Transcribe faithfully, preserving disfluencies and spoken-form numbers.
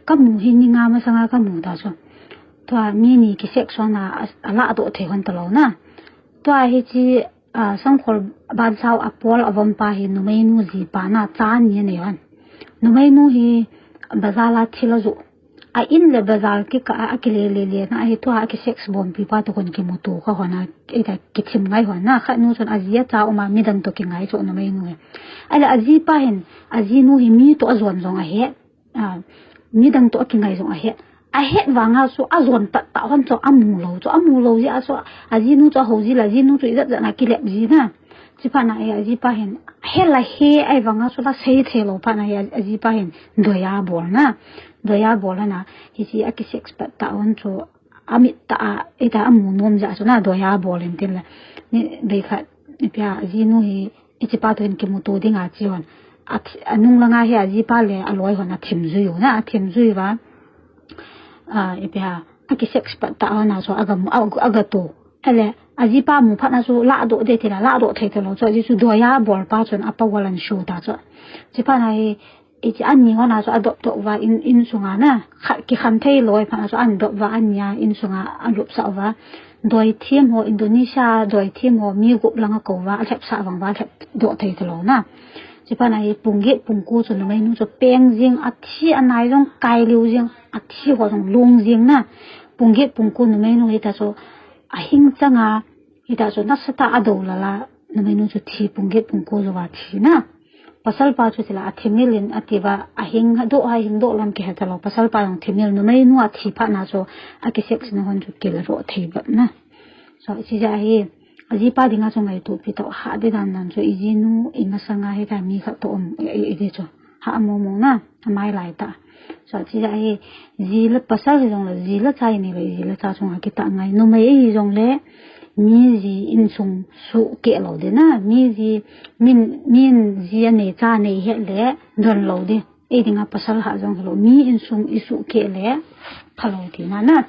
kamu hi ni nga masanga kamu ta chu. Tua mi ni kisex hon a, a, alah doh thei hon talou na. Tua hichi, a, sangkhol bansau apol avom pa hi numeinu jipa na cha ni anei hon. Numeinu hi bazar a thil ajoh. A in le bazar kikah a, akile le le na hi tua akisex bompi pa toh kon kimuto kha hon a, ita kithim ngai hon na, khat nu chun aji acha um a midang toh kingai chu numeinu hi. Ahile ajipa hin, ajinu hi mi toh ajon jong ahe. A, midang toh akingai jong ahe. Ahet vanga chu ajon pat ta hon chu amu lou chu, amu lou jeh a chu, ajinu chu ahou ji le, ajinu chu ijat jat na kilep ji na. Chuphat na e, ajipa hin, he la he, ahivanga chu la sei thei lou phat na e, ajipa hin, doiya bol na. Doiya bol na, hichi akisex pat ta hon chu, amit ta a, ita amu nom jeh a chu na, doiya bol in tin le. Ni, bei khat, ipi a, ajinu hi, hichipa toh hin kimuto ding a chi hon. A thi-, anung langa hi ajipa le aloi hon athim jui u na, athim jui uva. A, ipi a, akisex pat ta hon a chu agamu, ag-, agato. Ahile, ajipa mu phat na chu lah doh de ti la, lah doh thei talou chu, aji chu doiya bol pa chun apa wal an shu ta chu. Chuphat na hi, Hichi ani hon a chu adop doh uva in, insunga na, kha-, kikhen thei lou phat na chu adop uva ania insunga alupsah uva. Doithim ho, Indonesia doithim ho mi gup lang akou uva, alhepsah vang uva, alhep doh thei talou na. Chuphat na hi pung get pung ko chu numeinu chu peng jing, athi anai jong kai liu jing, athi ho jong lung jing na. Pung get pung ko numeinu hita chu ahing changa, hita chu nasatah a adou lala, numeinu chu thi pung get pung ko jouva thi na. Pasal pa chu tila athimil in ati uva, ahing doh, ahing doh lam kihe talou. Pasal pa jong thimil, numeinu athi phat na chu akisex na hon chu kila roh thei bep na. So, chijeh a hi, ajipa dinga chu ngaito pi tao, hah de dan dan chu, ijinu, imasanga hita mi khat toh um, i, i, iti chu. Hah momo na, amai lai ta. So, chijeh a hi, ji le pasal hi jongle, ji le cha ini le, ji le cha chunga kitah ngai. Numei hi jongle, mi ji insung suhkeh lou ding na, mi ji, min, min ji anei cha anei het le, don lou ding. Ei dinga pasal hah jong hilou, mi insung isuhkeh le, phalou tina na.